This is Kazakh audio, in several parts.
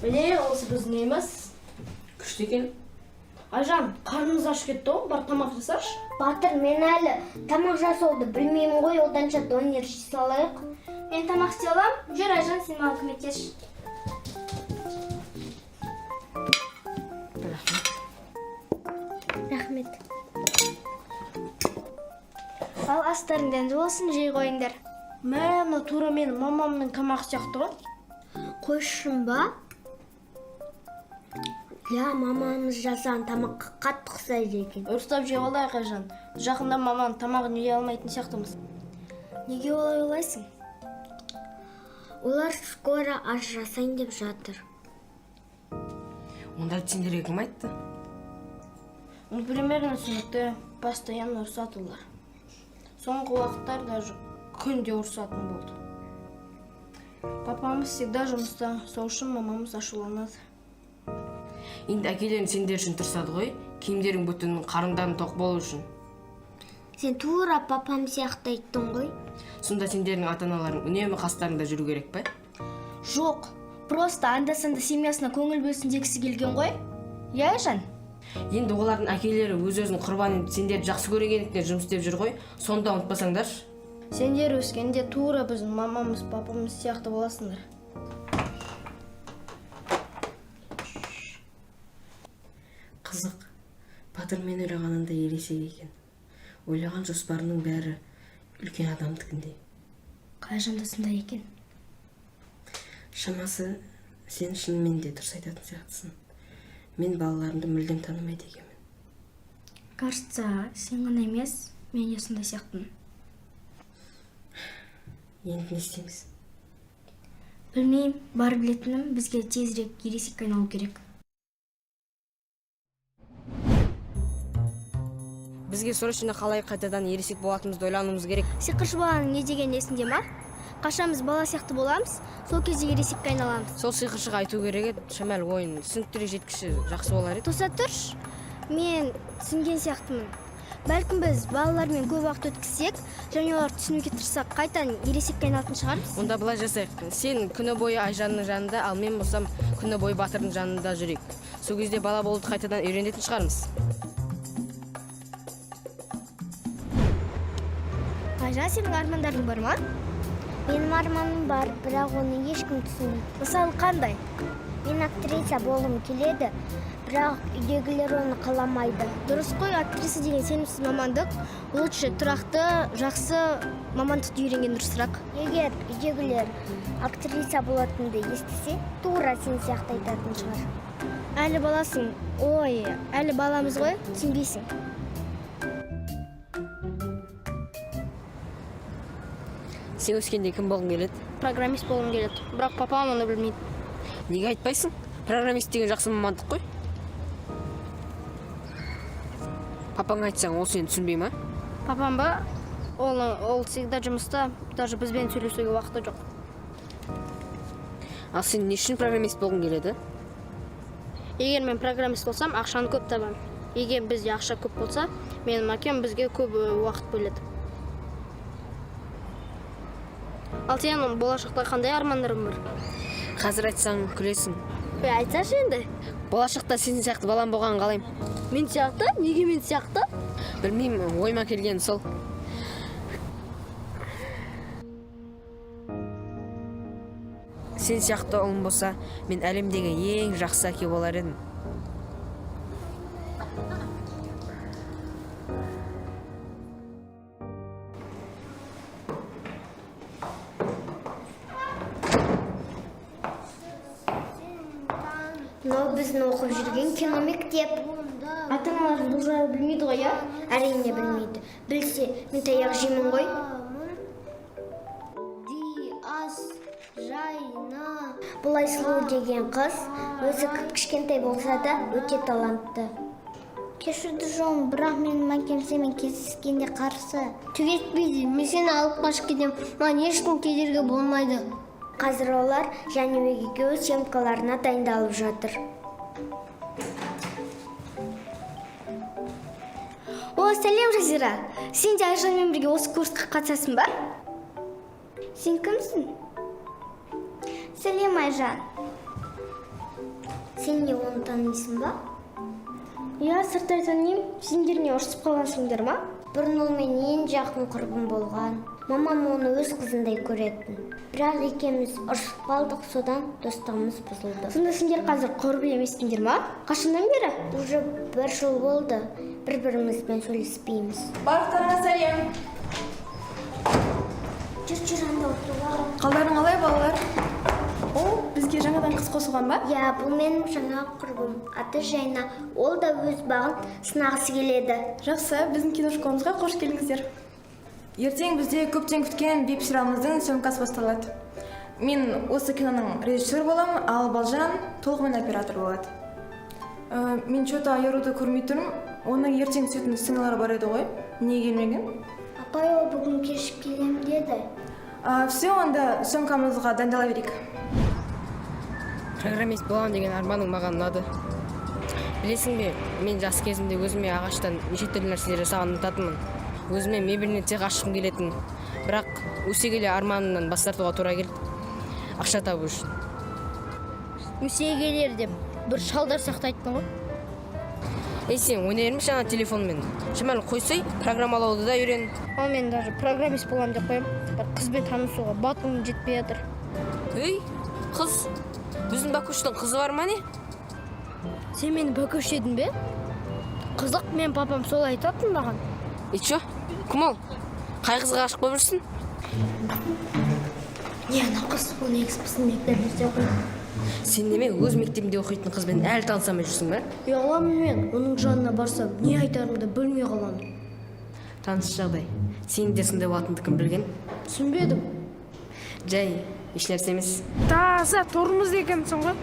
Міне, осы біздің үйіміз. Күшті екен. Айжан, қарнымыз аш кетті ғой, бар, тамақ жасашы. Батыр, мен әлі тамақ жасауды білмеймін ғой, оданша донер жей салайық. Мен тамақ істей аламын. Жүр, Айжан, сен маған көмектесші. Рахмет. Ал, астарың дәмді болсын, жей қойыңдар. Мә, мына тура менің мамамның тамағы сияқты ғой. Қойшын ба? Иә, мамамыз жасаған тамаққа қатты ұқсайды екен. Ұрыстап жеп алайық, Айжан. Жақында маманың тамағын жей алмайтын сияқтымыз. Неге олай ойлайсың? Олар скоро ажырасайын деп жатыр. Онда сендерге кім айтты? Ну, примерно түсінікті, постоянно ұрысады олар. Соңғы уақыттар даже күнде ұрысатын болды. Папамыз всегда жұмыста, сол үшін мамамыз ашуланады. Енді әкелерің сендер үшін тырысады ғой, киімдерің бүтін, қарындарың тоқ болу үшін. Сен тура папам сияқты айттың ғой. Сонда сендердің ата аналарың үнемі қастарыңда жүру керек пе? Жоқ, просто анда санда семьясына көңіл бөлсін дегісі келген ғой. Иә, Айжан? Енді олардың әкелері өз өзін құрбан етіп, сендерді жақсы көргендіктен жұмыс істеп жүр ғой, соны да ұмытпасаңдаршы. Сендер өскенде тура біздің мамамыз, папамыз сияқты боласыңдар. Қызық, Батыр мен ойлағаннан да ересек екен. Ойлаған жоспарының бәрі үлкен адамдікіндей. Айжан да сондай екен. Шамасы, сен шынымен де дұрыс айтатын сияқтысың. Мен балаларымды мүлдем танымайды екенмін. Кажется, сен ғана емес, мен де сондай сияқтымын. Енді не істейміз? Білмеймін, бар білетінім, бізге тезірек ересекке айналу керек. Бізге срочно қалай қайтадан ересек болатынымызды ойлануымыз керек. Сиқыршы баланың не дегені есіңде ма? Қашан біз бала сияқты боламыз, сол кезде ересекке айналамыз. Сол сиқыршыға айту керек еді, шамәл ойын түсініктірек жеткізсе, жақсы болар еді. Тоса тұршы, мен түсінген сияқтымын. Бәлкім, біз балалармен көп уақыт өткізсек және оларды түсінуге тырыссақ, қайтадан ересекке айналатын шығармыз. Онда былай жасайық: сен күні бойы Айжанның жанында, ал мен болсам күні бойы Батырдың жанында жүрейік. Сол кезде бала болуды қайтадан үйренетін шығармыз. Айжан, сенің армандарың бар ма? Менің арманым бар, бірақ оны ешкім түсінбейді. Мысалы, қандай? Мен актриса болғым келеді, бірақ үйдегілер оны қаламайды. Дұрыс қой, актриса деген сенімсіз мамандық. Лучше тұрақты, жақсы мамандықты үйренген дұрысырақ. Егер үйдегілер актриса болатынымды естісе, тура сен сияқты айтатын шығар. Әлі баласың, ой, әлі баламыз ғой, түсінбейсің. Сен өскенде кім болғың келеді? Программист болғым келеді, бірақ папам оны білмейді. Неге айтпайсың? Программист деген жақсы мамандық қой. Папаңа айтсаң, ол сені түсінбей ма? Папам ба? Ол всегда жұмыста, даже бізбен сөйлесуге уақыты жоқ. Ал сен не үшін программист болғың келеді? Егер мен программист болсам, ақшаны көп табамын. Егер бізде ақша көп болса, менің әкем бізге көп уақыт бөледі. Ал сенің болашақта қандай армандарың бар? Қазір айтсаң, күлесің. Ей, айтсашы енді. Болашақта сен сияқты балам болғанын қалаймын. Мен сияқты? Неге мен сияқты? Білмеймін, ойыма келгені сол. Сен сияқты ұлым болса, мен әлемдегі ең жақсы әке болар едім. Мынау біздің оқып жүрген киномектеп. Ата аналарың бұл жайлы білмейді ғой, иә? Әрине, білмейді. Білсе, мен таяқ жеймін ғой. Бұл Айсұлу деген қыз, өзі кіп-кішкентай болса да, өте талантты. Кешірді, жолым, бірақ менің әкем сенімен кездескенде қарсы. Түк етпейді, мен сені алып қашып кетемін, маған ешкім кедергі болмайды. Қазір олар Жәнібек екеуі съемкаларына дайындалып жатыр. О, сәлем, Жазира! Сен де Айжанмен бірге осы курсқа қатысасың ба? Сен кімсің? Сәлем, Айжан. Сен не, оны танисың ба? Иә, сырттай танимын. Сендер не, ұрысып қалғансыңдар ма? Бұрын ол менің ең жақын құрбым болған. Мамам оны өз қызындай көретін. Бірақ екеуміз ұрысып қалдық, содан достығымыз бұзылды. Сонда сендер қазір құрбы емессіңдер ма? Қашаннан бері? Уже бір жыл болды, бір бірімізбен сөйлеспейміз. Барлықтарыңа сәлем! Жүр, жүр, анда отыруға. Қалдарың қалай, балалар? О, бізге жаңадан қыз қосылған ба? Иә, бұл менің жаңа құрбым, аты Жайна. Ол да өз бағын сынағысы келеді. Жақсы, біздің киношколамызға қош келдіңіздер. Ертең бізде көптен күткен веб сериалымыздың съемкасы басталады. Мен осы киноның режиссері боламын, ал Балжан толығымен оператор болады. Мен че-то Аяруды көрмей тұрмын. Оның ертең түсетін сценалары бар еді ғой, неге келмеген? Апай, ол бүгін кешіп келемін деді. Все, онда съемкамызға дайындала берейік. Программист боламын деген арманың маған ұнады. Білесің бе, мен жас кезімде өзіме ағаштан неше түрлі нәрселер жасағанды ұнататынмын. Өзіме мебельный цех ашқым келетін, бірақ өсе келе арманымнан бас тартуға тура келді ақша табу үшін. Өсе келер деп бір шалдар сияқты айттың ғой. Ей, сен ойнай бермеші ана телефонмен. Шамалы қойсай, программалауды да үйрен. Ал мен даже программист боламын деп қоямын, бірақ қызбен танысуға батылым жетпей жатыр. Ей, қыз? Біздің Бакуштың қызы бар ма, не? Сен мені Бәкөш дедің бе? Қызық, мен папам солай айтатын маған. И че, кім ол? Қай қызға ғашық болып жүрсің? Не, ана қыз, ол негізі біздің мектебімізде оқиды. Сен неме, өз мектебінде оқитын қызбен әлі таныса алмай жүрсің ба? Ұяламын мен. Оның жанына барсам, не айтарымды білмей қаламын. Таныс жағдай. Сен де сондай болатыныңды кім білген? Түсінбедім. Жай, ешнәрсе емес. Таза тормоз екенсің ғой.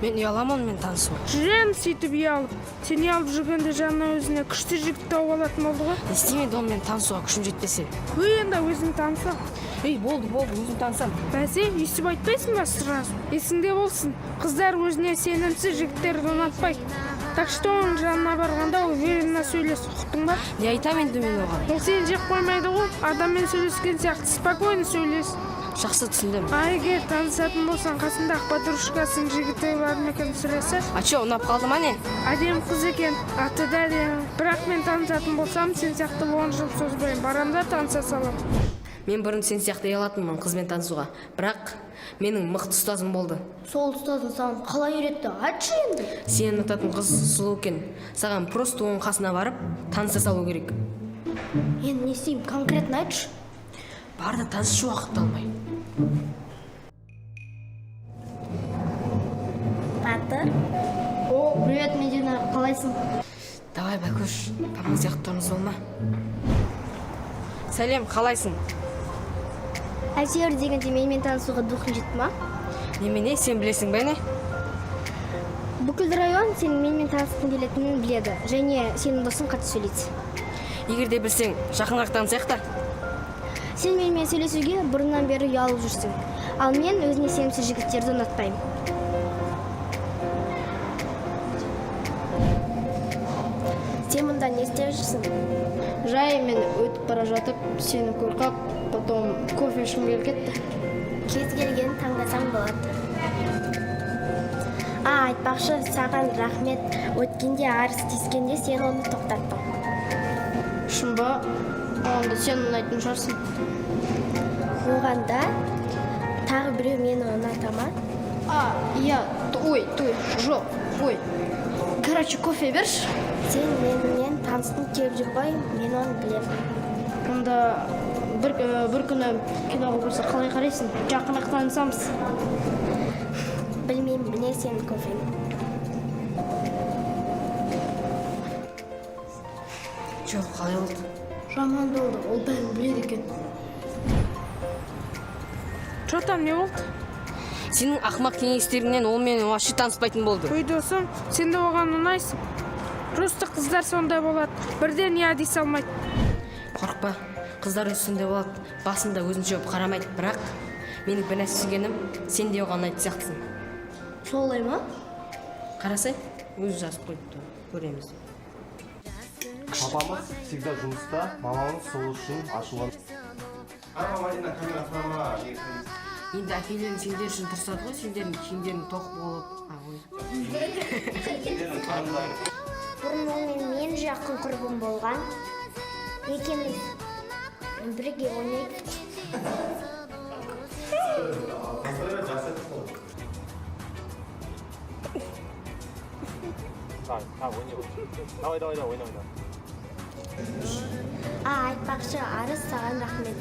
Мен ұяламын онымен танысуға. Жүремін сөйтіп ұялып. Сен ұялып жүргенде жанына өзіне күшті жігіт тауып алатын болды ғой. Не істеймін енді, онымен танысуға күшім жетпесе? Өй, енді өзің таныса. Ей, болды, болды, өзім танысамын. Бәсе, өйстіп айтпайсың ба сразу? Есіңде болсын, қыздар өзіне сенімсіз жігіттерді ұнатпайды. Так что оның жанына барғанда уверенно сөйлес, ұқтың ба? Не айтамын енді мен оған? Ол сені жеп қоймайды ғой, адаммен сөйлескен сияқты спокойно сөйлес. Жақсы, түсіндім. А егер танысатын болсаң, қасындағы подружкасының жігіті бар ма екен сұраса. А че, ұнап қалды ма, не? Әдемі қыз екен, аты да әдемі. Бірақ мен танысатын болсам, сен сияқты 10 жыл созбаймын, барам да таныса саламын. Мен бұрын сен сияқты ұялатынмын қызбен танысуға, бірақ менің мықты ұстазым болды. Сол ұстазың саған қалай үйретті, айтшы енді. Сені ұнататын қыз сұлу екен. Саған просто оның қасына барып таныса салу керек. Енді не істеймін, конкретно айтшы. Бар да танысшы, уақыт алмай. Батыр. О, привет, Медина, қалайсың? Давай, Бәкөш, папаң сияқты тормоз болма. Сәлем, қалайсың? Әйтеуір дегенде менімен танысуға духың жетті ма? Немене, сен білесің бе, не? Бүкіл район сенің менімен танысқың келетінін біледі және сенің досың қатты сөйлейді. Егер де білсең, жақынырақ танысайық та. Сен менімен сөйлесуге бұрыннан бері ұялып жүрсің, ал мен өзіне сенімсіз жігіттерді ұнатпаймын. Сен мұнда не істеп жүрсің? Жай мен өтіп бара жатып сені көріп қалып, потом кофе ішкім келіп кетті. Кез келген таңдасаң болады. А, айтпақшы, саған рахмет. Өткенде Арыс тиіскенде сен оны тоқтаттың. Шын ба? Онда сен ұнайтын шығарсың. Оғанда тағы біреу мені ұната ма? А, иә, ой, той, жоқ, ой, короче, кофе берші. Сен менімен танысқың келіп жүр ғой, мен оны білемін. Онда бір күні киноға барса, қалай қарайсың? Жақынырақ танысамыз. Білмеймін, міне сенің кофең. Жоқ, қалай болды? Жаман болды, ол бәрін біледі екен. Че там, не болды? Сенің ақымақ кеңестеріңнен ол менімен вообще таныспайтын болды. Ой, досым, сен де оған ұнайсың. Просто қыздар сондай болады, бірден иә дей салмайды. Қорықпа, қыздар өзі сондай болады, басында өзінше болып қарамайды. Бірақ менің бір нәрсе түсінгенім, сен де оған ұнайтын сияқтысың. Солай ма? Қарасай, өзі жазып қойыпты, көреміз. Папамыз всегда жұмыста, мамамыз сол үшін ашуланады. Мадина, камера. Енді әкелерің сендер үшін тырысады ғой, сендердің киімдерің тоқ болып, а, ой. Бұрын ол менің ең жақын құрбым болған. Екеуміз бірге ойнайтын. Так, так, ойнай ғой. Давай, давай, давай, ойна, ойна. А, айтпақшы, Арыс, саған рахмет.